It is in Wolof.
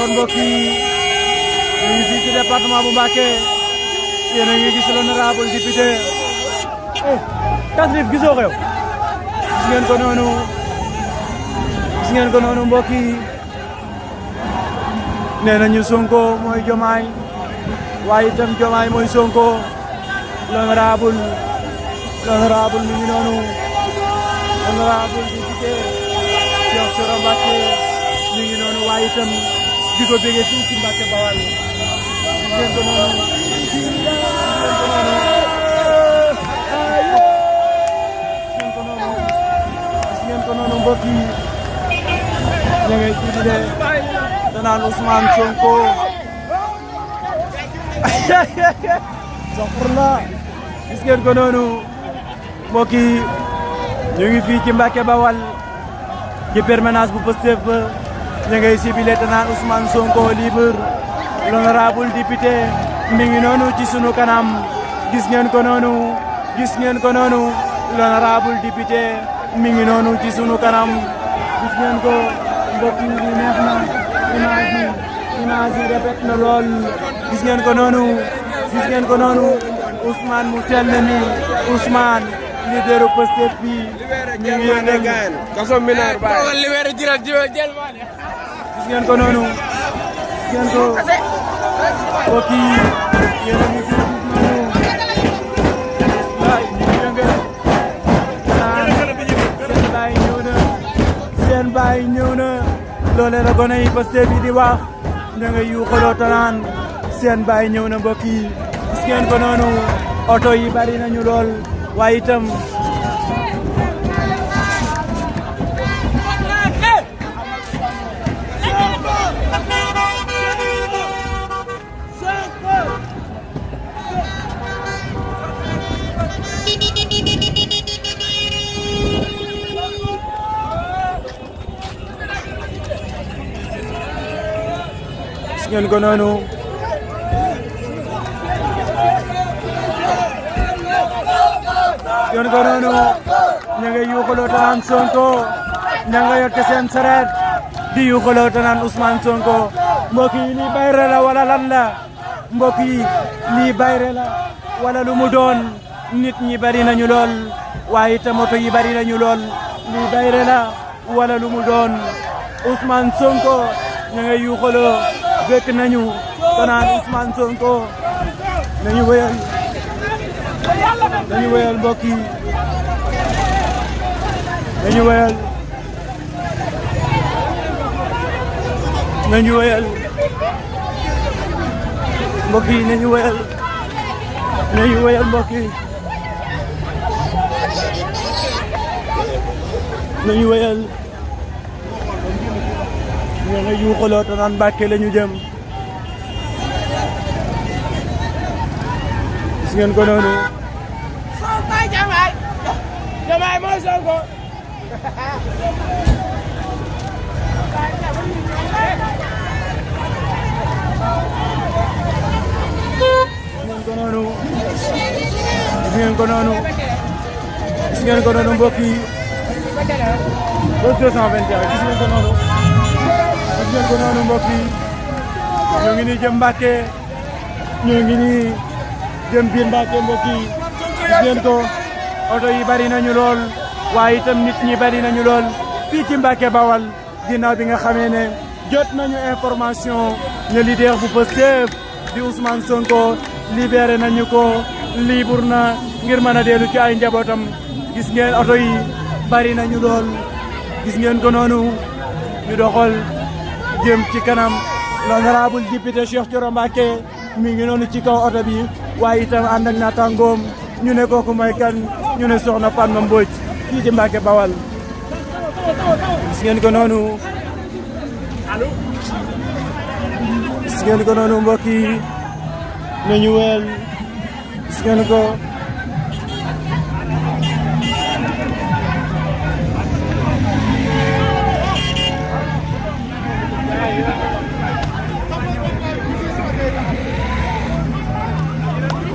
kon mbokk yi ñu ngi fii ci département bu Mbacké yéen a ngi gis l'honorable député Tasrif gisoo ko yow gis ngeen ko noonu mbokk yi nee nañu Sonko mooy Diomaye waaye itam Diomaye mooy Sonko l'honorable mi ngi noonu l'honorable député Cheikh Thioro Mbacké mi ngi noonu waaye itam di ko bëggee fii ci Mbacké Bawal ngeen ko noonu ngeen ko noonu mbokk yi ñu ngi ci di danaan Ousmane Sonko soxla gis ngeen ko noonu mbokk yi ñu ngi fii ci Mbacké Bawal ci permanence bu Pastef ba ñu ngay sibile danaan Ousmane Sonko libre l'honorable député mi ngi noonu ci sunu kanam gis ngeen ko noonu l'honorable député mi ngi noonu ci sunu kanam gis ngeen ko mbokk yi neex na image yi rafet na lool gis ngeen ko noonu Ousmane mu sell mi Ousmane leader Pastef bi ñu ngi yëngal kaso minar ba libéré direct jël ma gis ngeen ko noonu mbokk yi yéen a ngi fi seen baay ñëw na loolee la gone yi Pastef yi di wax ña nga yuuxaloo tanaan seen baay ñëw na mbokk yi gis ngeen ko noonu oto yi bari nañu lool waaye itam ngeen ko noonu ña nga yuuxaloo tanaan Sonko ña nga yotte seen sareet di yuuxaloo tanaan Ousmane Sonko mbokk yi lii bayre la wala lan la mbokk yi lii bayre la wala lu mu doon nit ñi bari nañu lool waaye itam moto yi bari nañu lool lii bayre la wala lu mu doon Ousmane Sonko ña nga yuuxaloo bekk nañu tanaan Ousmane Sonko nañu wéyal mbokk yi nañu wéyal mbokk yi nañu wéyal mbokk yi nañu wéyal ña nga yuuxaloo te naan Mbacké la ñu jëm gis ngeen ko noonu Sonko Diomaye mooy Sonko gis ngeen ko noonu mbokk yi 221 gis ngeen ko noonu mbokk yi ñoo ngi nii jëm Mbacké ñoo ngi nii jëm biir Mbacké mbokk yi gis ngeen ko oto yi bari nañu lool waaye itam nit ñi bari nañu lool fii ci Mbacké Bawal ginnaaw bi nga xamee ne jot nañu information ne leader bu Pastef di Ousmane Sonko libéré nañu ko libre na ngir mën a dellu ci ay njabootam gis ngeen oto yi bari nañu lool gis ngeen ko noonu ñu doxal jëm ci kanam l'honorable député Cheikh Thioro Mbacké mi ngi noonu ci kaw oto bi waaye itam ànd ak naataangoom ñu ne kooku mooy kan ñu ne soxna Fatma Mbodj fii ci Mbacké Bawal gis ngeen ko noonu mbokk yi nañu wel gis ngeen ko